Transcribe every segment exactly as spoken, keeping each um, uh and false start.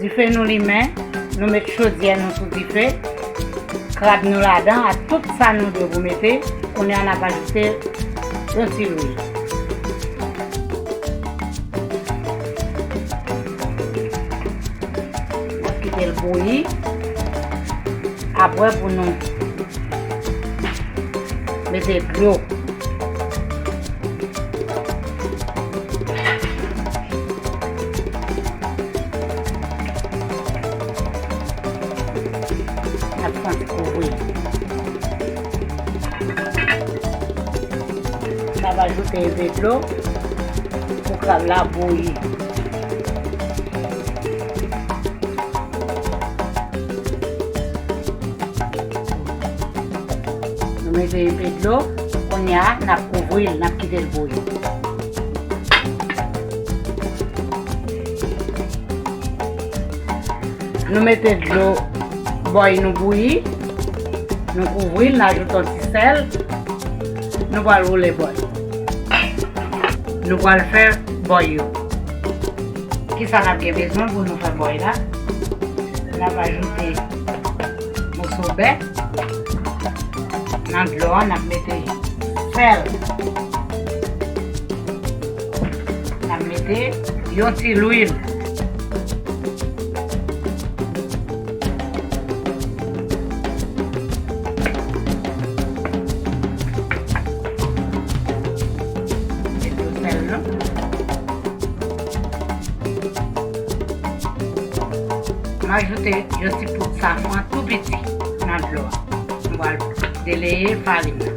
Dife nou limen, nou met chodyè nou sou dife. Krab nou ladan ak tout sa nou dwe pou mete. Kounye a n ap ajoute yon ti lwil. N ap kite l bouyi. Apre pou nou mete dlo. N ap fè yon ti kouvri. N ap ajoute enpe dlo pou krab la bouyi. Nou mete enpe dlo, kounye a, n ap kouvri l, n ap kite l bouyi. Nou mete dlo bòy nou bouyi, nou kouvri l, n ajoute yon ti sèl, nou pral woule bòy. Nou pral fè bòy yo. Kisa n ap gen bezwen pou nou fè bòy la? N ap ajoute moso bè nan dlo a, n ap mete sèl, n ap mete yon ti lwil. Met dlo sèl nou. M ajoute yon ti poud safran tou piti nan dlo a. M pral deleye farin nan.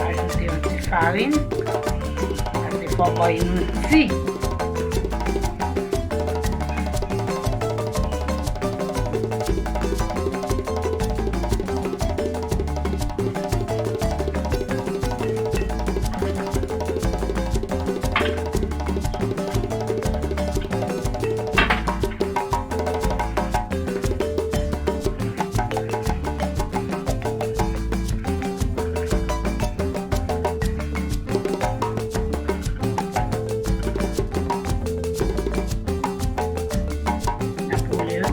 Ajoute yon ti farin. Pase fò bòy nou di. N ap woule l.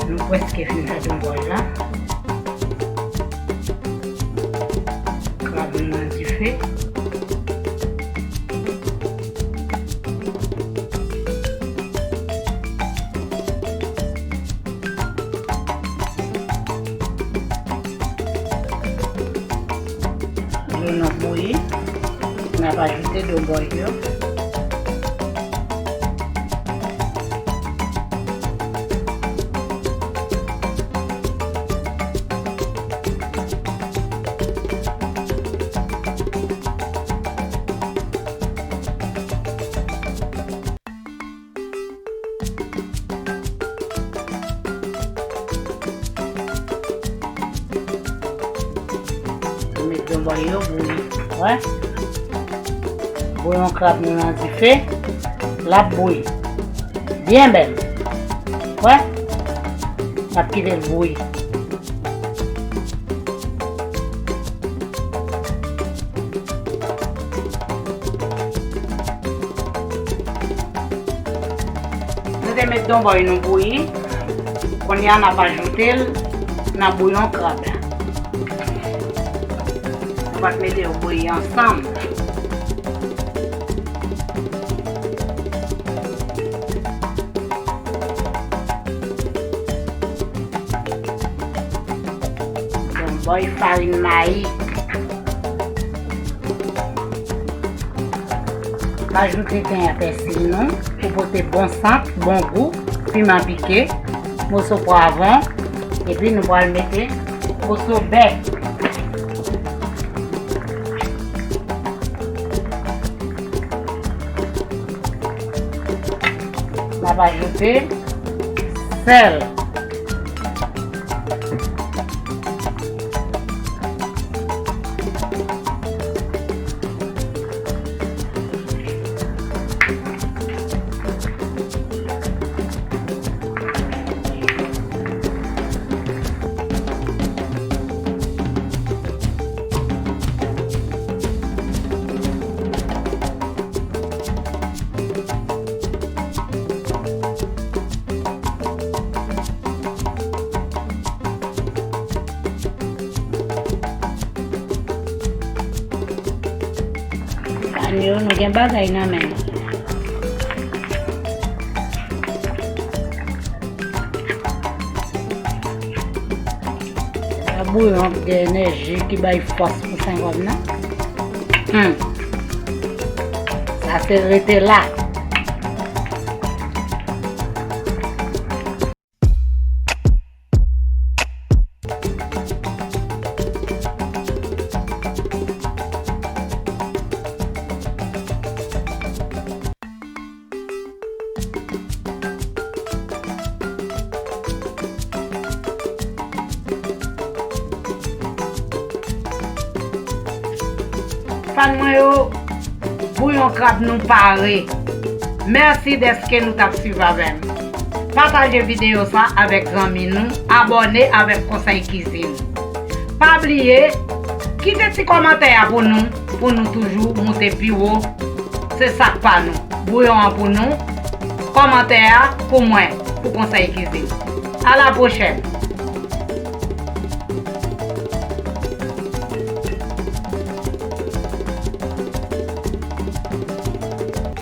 Nou prèske fin fè donbòy la. Krab nou nan dife. Dlo nou bouyi. N ap ajoute donbòy yo. Bouyi yo bouyi. Wè. Bouyon krab nou nan dife. L ap bouyi. Byen bèl. Wè. N ap kite l bouyi. Nou te met donbòy nou bouyi. Kounye a n ap ajoute l nan bouyon krab la. Nou pral mete yo bouyi ansanm. Donbòy farin mayi. Ajoute ten a pèsi nou pou pote bon sant, bon gou, piman pike, moso pwavwon, epi nou pral mete moso bè. N ap ajoute sèl. Anyo, nou gen bagay nan men nou. Sa bouyon ki gen enèji, ki bay fòs pou Senwòm nan. Hmm. Sa se rete la. Fan mwen yo, bouyon krab nou pare. Mèsi dèske nou t ap swiv avè m. Pataje videyo sa avèk zanmi nou, abòne avèk Konsèy Kizin. Pa bliye, kite ti kòmantè a pou nou, pou nou toujou moute pi wo. Se sa k pa nou. Bouyon an pou nou, kòmantè a pou mwen, pou Konsèy Kizin. A la pwochèn!